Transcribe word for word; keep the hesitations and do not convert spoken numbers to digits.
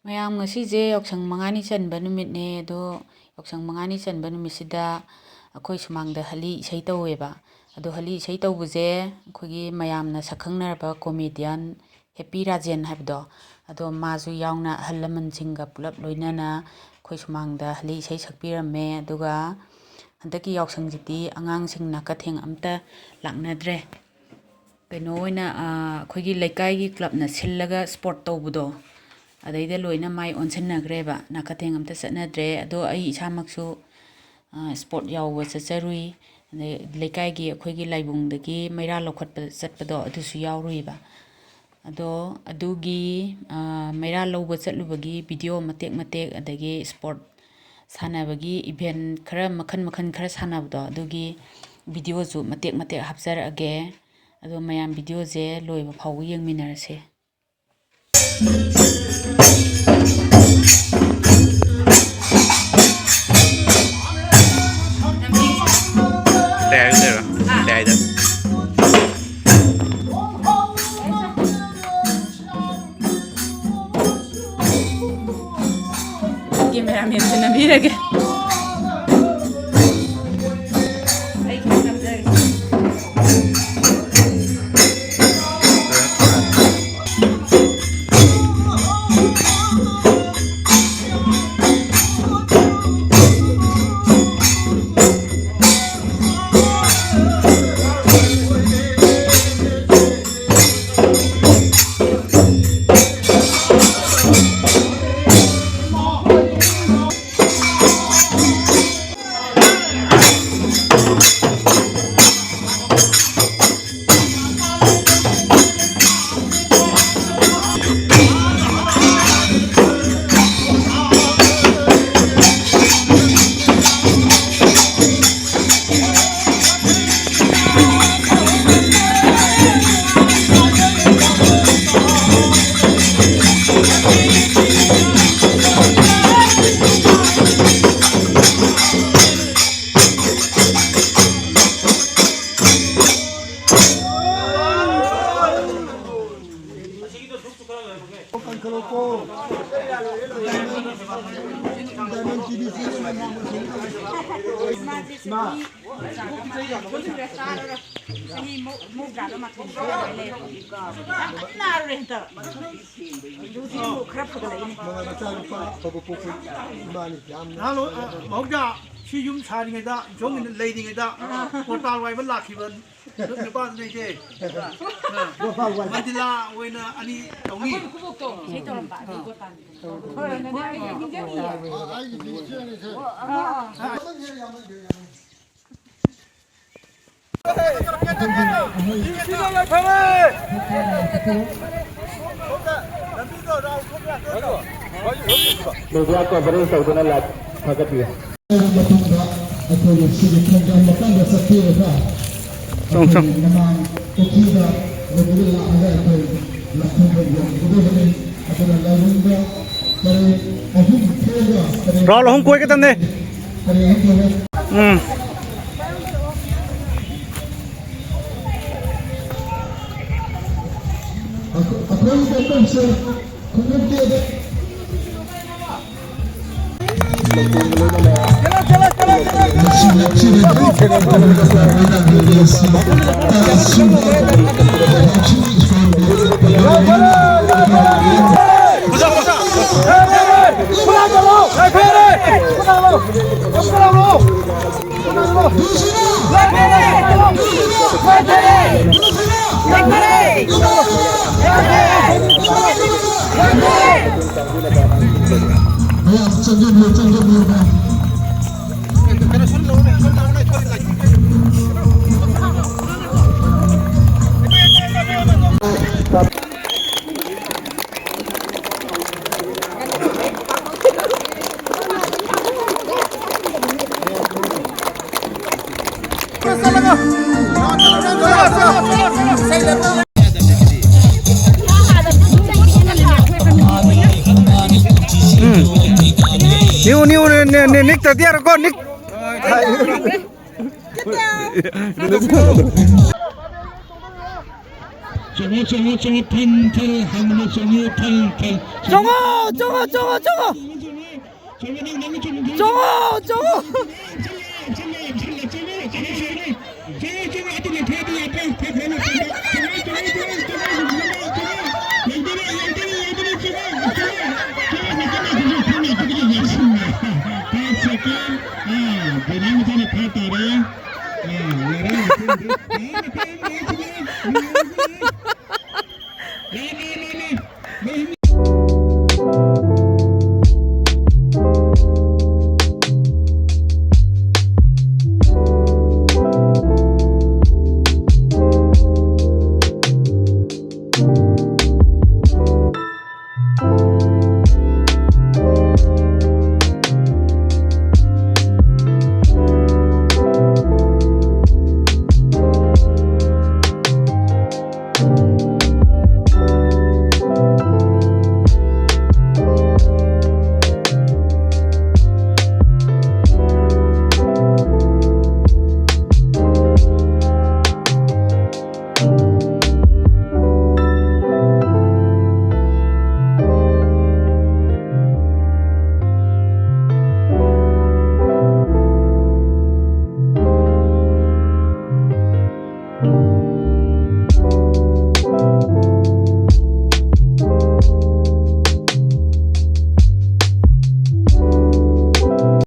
ꯃꯌꯥꯝ, ꯉꯁꯤꯁꯦ ꯌꯥꯎꯁꯪ ꯃꯉꯥꯅꯤ ꯆꯟꯕ ꯅꯨꯃꯤꯠꯅꯦ꯫ ꯑꯗꯣ ꯌꯥꯎꯁꯪ ꯃꯉꯥꯅꯤ ꯆꯟꯕ ꯅꯨꯃꯤꯠꯁꯤꯗ ꯑꯩꯈꯣꯏ ꯁꯨꯃꯥꯡꯗ ꯍꯂꯤ ꯏꯁꯩ ꯇꯧꯋꯦꯕ꯫ ꯑꯗꯣ ꯍꯂꯤ ꯏꯁꯩ ꯇꯧꯕꯁꯦ ꯑꯩꯈꯣꯏꯒꯤ ꯃꯌꯥꯝꯅ ꯁꯛꯈꯪꯅꯔꯕ comedian ꯍꯦꯄꯤ ꯔꯥꯖꯦꯟ ꯍꯥꯏꯕꯗꯣ, ꯑꯗꯣ ꯃꯥꯁꯨ ꯌꯥꯎꯅ ꯑꯍꯜ ꯂꯃꯟꯁꯤꯡꯒ ꯄꯨꯂꯞ ꯂꯣꯏꯅꯅ ꯑꯩꯈꯣꯏ ꯁꯨꯃꯥꯡꯗ ꯍꯂꯤ ꯏꯁꯩ ꯁꯛꯄꯤꯔꯝꯃꯦ꯫ ꯑꯗꯨꯒ ꯍꯟꯗꯛꯀꯤ ꯌꯥꯎꯁꯪꯁꯤꯗꯤ ꯑꯉꯥꯡꯁꯤꯡ ꯅꯥꯀꯊꯦꯡ ꯑꯝꯇ ꯂꯥꯛꯅꯗ꯭ꯔꯦ꯫ ꯀꯩꯅꯣ ꯑꯣꯏꯅ, ꯑꯩꯈꯣꯏꯒꯤ ꯂꯩꯀꯥꯏꯒꯤ clubꯅ ꯁꯤꯜꯂꯒ sport ꯇꯧꯕꯗꯣ, ꯑꯗꯩꯗ ꯂꯣꯏꯅ ꯃꯥꯏ ꯑꯣꯟꯁꯤꯟꯅꯈ꯭ꯔꯦꯕ꯫ ꯅꯥꯀꯊꯦꯡ ꯑꯝꯇ ꯆꯠꯅꯗ꯭ꯔꯦ꯫ ꯑꯗꯣ ꯑꯩ ꯏꯁꯥꯃꯛꯁꯨ sport ꯌꯥꯎꯕ ꯆꯠꯆꯔꯨꯏ꯫ ꯑꯗꯩ ꯂꯩꯀꯥꯏꯒꯤ ꯑꯩꯈꯣꯏꯒꯤ ꯂꯥꯏꯕꯨꯡꯗꯒꯤ ꯃꯩꯔꯥ ꯂꯧꯈꯠꯄ ꯆꯠꯄꯗꯣ, ꯑꯗꯨꯁꯨ ꯌꯥꯎꯔꯨꯏꯕ꯫ ꯑꯗꯣ ꯑꯗꯨꯒꯤ ꯃꯩꯔꯥ ꯂꯧꯕ ꯆꯠꯂꯨꯕꯒꯤ video ꯃꯇꯦꯛ ꯃꯇꯦꯛ, ꯑꯗꯒꯤ sport ꯁꯥꯟꯅꯕꯒꯤ event ꯈꯔ ꯃꯈꯜ ꯃꯈꯜ ꯈꯔ ꯁꯥꯟꯅꯕꯗꯣ, ꯑꯗꯨꯒꯤ videoꯁꯨ ꯃꯇꯦꯛ ꯃꯇꯦꯛ ꯍꯥꯞꯆꯔꯛꯑꯒꯦ꯫ ꯑꯗꯣ ꯃꯌꯥꯝ videoꯁꯦ ꯂꯣꯏꯕ ꯐꯥꯎꯕ ꯌꯦꯡꯃꯤꯟꯅꯔꯁꯦ꯫ ꯀꯩ ꯍꯥꯏꯗꯣꯏꯔꯣ? ꯀꯩ ꯍꯥꯏꯗꯣꯏꯔꯣ? Cameramanꯁꯨ ꯅꯝꯕꯤꯔꯒꯦ꯫ ꯑꯩ ꯈꯤꯇꯪ ꯅꯝꯖꯔꯒꯦ꯫ ꯄꯥꯡꯈꯠꯂꯣꯀꯣ꯫ Diamond, Diamond T V channel ꯃꯌꯥꯝ ꯑꯁꯤ꯫ ꯃꯥ꯫ ꯆꯍꯤ ꯃꯧ-, ꯃꯧꯗ꯭ꯔꯥꯒ ꯃꯥꯊꯣꯏ ꯅꯤꯊꯣꯏ ꯑꯗꯨꯃꯥꯏꯅ ꯂꯩꯔꯦ꯫ ꯌꯥꯝ ꯀꯟꯅ ꯅꯥꯔꯨꯔꯦ ꯍꯟꯇꯛ꯫ ꯍꯧꯖꯤꯛꯇꯤ ꯑꯃꯨꯛ ꯈꯔ ꯐꯒꯠꯂꯛꯏꯅꯦ꯫ ꯃꯆꯥꯅꯨꯄꯥ ꯑꯐꯕ ꯄꯣꯛꯄ ꯏꯃꯥꯅꯤ ꯌꯥꯝꯅ꯫ ꯅꯍꯥꯟ ꯂꯣ-, ꯑ, ꯃꯍꯧꯁꯥ ꯁꯤ ꯌꯨꯝ ꯁꯥꯔꯤꯉꯩꯗ, ꯏꯟꯁꯣꯝꯒꯤ ꯂꯩꯔꯤꯉꯩꯗ, ꯑꯥ꯫ ꯀꯣꯇꯥ ꯋꯥꯏꯕ ꯂꯥꯛꯈꯤꯕ ꯅꯨꯄꯥꯗꯨꯅ ꯑꯩꯁꯦ, ꯑ, ꯃꯟꯗꯤꯂꯥ ꯑꯣꯏꯅ ꯑꯅꯤ ꯇꯧꯅꯤ꯫ ꯑꯩꯈꯣꯏ ꯈꯨꯕꯣꯛꯇꯣ ꯏꯁꯩ ꯇꯧꯔꯝꯕ, ꯑꯗꯨ ꯀꯣꯇꯥꯅꯤ꯫ ꯍꯣꯏ, ꯍꯣꯏ, ꯍꯣꯏ, ꯅꯤꯡꯁꯤꯡꯉꯤꯌꯦ꯫ ꯑꯥ, ꯑꯩꯒꯤꯗꯤ ꯏꯆꯦꯅ ꯏꯆꯦ꯫ ꯑꯥ, ꯑꯥ꯫ ꯃꯦꯗꯤꯌꯥ ꯀꯣꯚꯔꯦꯖ ꯇꯧꯗꯨꯅ ꯂꯥꯏꯚ ꯊꯥꯒꯠꯄꯤꯌꯨ꯫ ꯃꯇꯨꯡꯗ ꯑꯩꯈꯣꯏꯒꯤ ꯁꯤꯒꯤ ꯈꯣꯡꯖꯣꯝ ꯃꯇꯝꯗ ꯆꯠꯄꯤꯔꯒ ꯆꯪ, ꯆꯪ꯫ ꯑꯩꯈꯣꯏꯒꯤ ꯃꯃꯥꯡ ꯄꯨꯈ꯭ꯔꯤꯗ ꯂꯣꯏꯕꯗ ꯂꯥꯛꯑꯒ ꯑꯩꯈꯣꯏ ꯂꯥꯏꯈꯨꯔꯨꯝꯕ ꯌꯦꯡꯒꯗꯕꯅꯤ꯫ ꯑꯗꯨꯅ ꯂꯥꯏꯕꯨꯡꯗ ꯄꯔꯦꯡ ꯑꯍꯨꯝ ꯊꯣꯛꯑꯒ ꯄꯔꯦꯡ ꯔꯥꯎꯟ ꯑꯍꯨꯝ ꯀꯣꯏꯒꯗꯕꯅꯦ꯫ ꯄꯔꯦꯡ ꯑꯍꯨꯝ ꯊꯣꯛꯑꯒ ꯎꯝ꯫ ꯑꯩꯈꯣꯏ, ꯑꯩꯈꯣꯏꯒꯤ ꯃꯐꯝꯁꯦ ꯈꯣꯡꯎꯞꯀꯤ ꯑꯗꯨ ꯎꯝ꯫ ನೀವು, ನೀವು ನಿ-, ನಿ-, ನಿ-, ನಿಕ್ ತದ್ಯಾರಕೋ, ನಿಕ್. ꯆꯣꯡꯉꯣ, ꯆꯣꯡꯉꯣ, ꯆꯣꯡꯉꯣ, ꯐꯟ ꯐꯟ ꯍꯥꯟꯅ ꯆꯣꯡꯉꯣ, ꯐꯟ ꯐꯟ꯫ ꯆꯣꯡꯉꯣ, ꯆꯣꯡꯉꯣ, ꯆꯣꯡꯉꯣ, ꯆꯣꯡꯉꯣ꯫ ꯆꯣꯡꯉꯣ, ꯅꯪ, ꯅꯪ ꯆꯣꯡꯉꯣ, ꯆꯣꯡꯉꯣ꯫ ꯆꯣꯡꯉꯣ, ꯆꯣꯡꯉꯣ꯫ ꯆꯠꯂꯦ, ꯆꯠꯂꯦ, ꯆꯠꯂꯦ, ꯆꯠꯂꯦ, ꯆꯠꯂꯦ, ꯆꯠꯂꯦ꯫ ꯆꯣꯡꯉꯣ, ꯆꯣꯡꯉꯣ, ꯑꯗꯨ ꯂꯩꯊꯣꯛ, ꯑꯗꯨ ꯂꯩꯊꯣꯛ꯫ ꯐꯠ ꯐꯠ ꯂꯩꯊꯣꯛ꯫